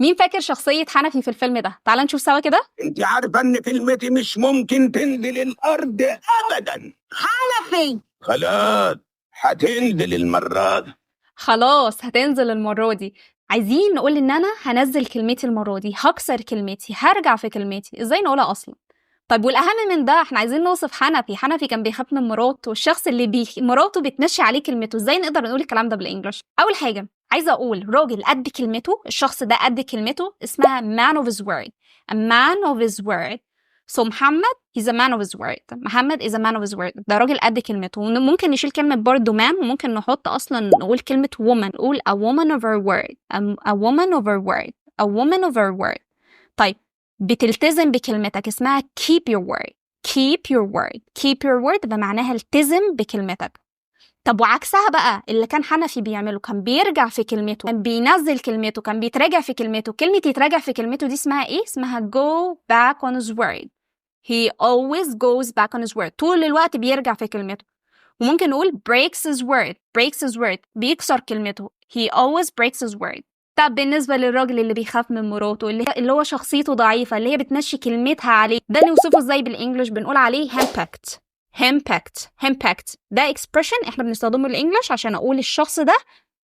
مين فاكر شخصية حنفي في الفيلم ده؟ تعال نشوف سوا كده. انت عارفه ان كلمتي مش ممكن تنزل الارض ابدا. حنفي. خلاص هتنزل المرة دي. خلاص هتنزل المرة دي. عايزين نقول ان انا هنزل كلمتي المرة دي، هكسر كلمتي، هرجع في كلمتي. ازاي نقولها اصلا؟ طيب والاهم من ده، احنا عايزين نوصف حنفي. حنفي كان بيخاف من مراته، والشخص اللي مراته بتمشي عليه كلمته. ازاي نقدر نقول الكلام ده بال English؟ اول حاجة عايزه اقول راجل قد كلمته، الشخص ده قد كلمته، اسمها man of his word. A man of his word. So محمد he's a man of his word. محمد is a man of his word. ده راجل قد كلمته. وممكن نشيل كلمة برضه man، وممكن نحط أصلا نقول كلمة woman، نقول a woman of her word. A woman of her word. A woman of her word. طيب بتلتزم بكلمتك، اسمها keep your word. Keep your word. Keep your word بمعناها التزم بكلمتك. طب وعكسها بقى اللي كان حنفي بيعمله، كان بيرجع في كلمته، كان بينزل كلمته، كان بيتراجع في كلمته. كلمة يتراجع في كلمته دي اسمها ايه؟ اسمها go back on his word. He always goes back on his word. طول الوقت بيرجع في كلمته. وممكن نقول breaks his word. Breaks his word، بيكسر كلمته. He always breaks his word. طب بالنسبة للراجل اللي بيخاف من مراته، اللي هو شخصيته ضعيفة، اللي هي بتمشي كلمتها عليه، ده نوصفه ازاي بال English؟ بنقول عليه henpecked. Henpecked. Henpecked ده expression احنا بنستخدمه بال English عشان اقول الشخص ده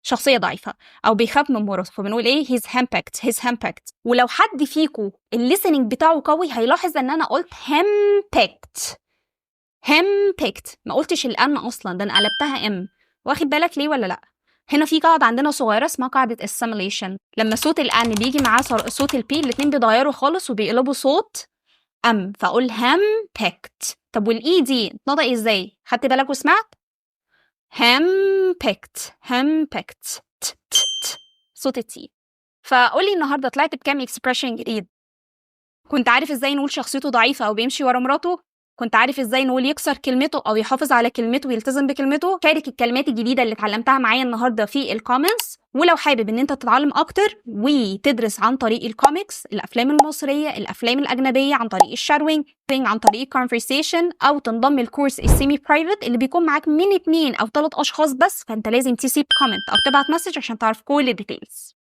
شخصية ضعيفة او بيخاف من مراته، فبنقول ايه؟ He's henpecked. He's henpecked. ولو حد فيكو ال listening بتاعه قوي هيلاحظ ان انا قلت henpecked. Henpecked، ما قلتش ال N اصلا، ده انا قلبتها M. واخد بالك ليه ولا لا؟ هنا في قاعدة عندنا صغيرة اسمها قاعدة assimilation. لما صوت ال N بيجي معاه صوت ال P، الاتنين بيتغيروا خالص وبيقلبوا صوت M، فاقول henpecked. طب وال E دي اتنطق ازاي؟ خدت بالك وسمعت؟ Henpecked. Henpecked، ت ت ت، صوت ال T. فقولي النهارده طلعت بكام expression جديد؟ كنت عارف ازاي نقول شخصيته ضعيفة او بيمشي ورا مراته؟ كنت عارف ازاي نقول يكسر كلمته او يحافظ على كلمته ويلتزم بكلمته؟ شارك الكلمات الجديدة اللي اتعلمتها معايا النهارده في ال comments. ولو حابب ان انت تتعلم اكتر وتدرس عن طريق الكوميكس، الافلام المصريه، الافلام الاجنبيه، عن طريق ال shadowing، عن طريق ال conversation، او تنضم الكورس ال semi private اللي بيكون معاك من 2 او 3 اشخاص بس، فانت لازم تسيب comment او تبعت message عشان تعرف كل ال details.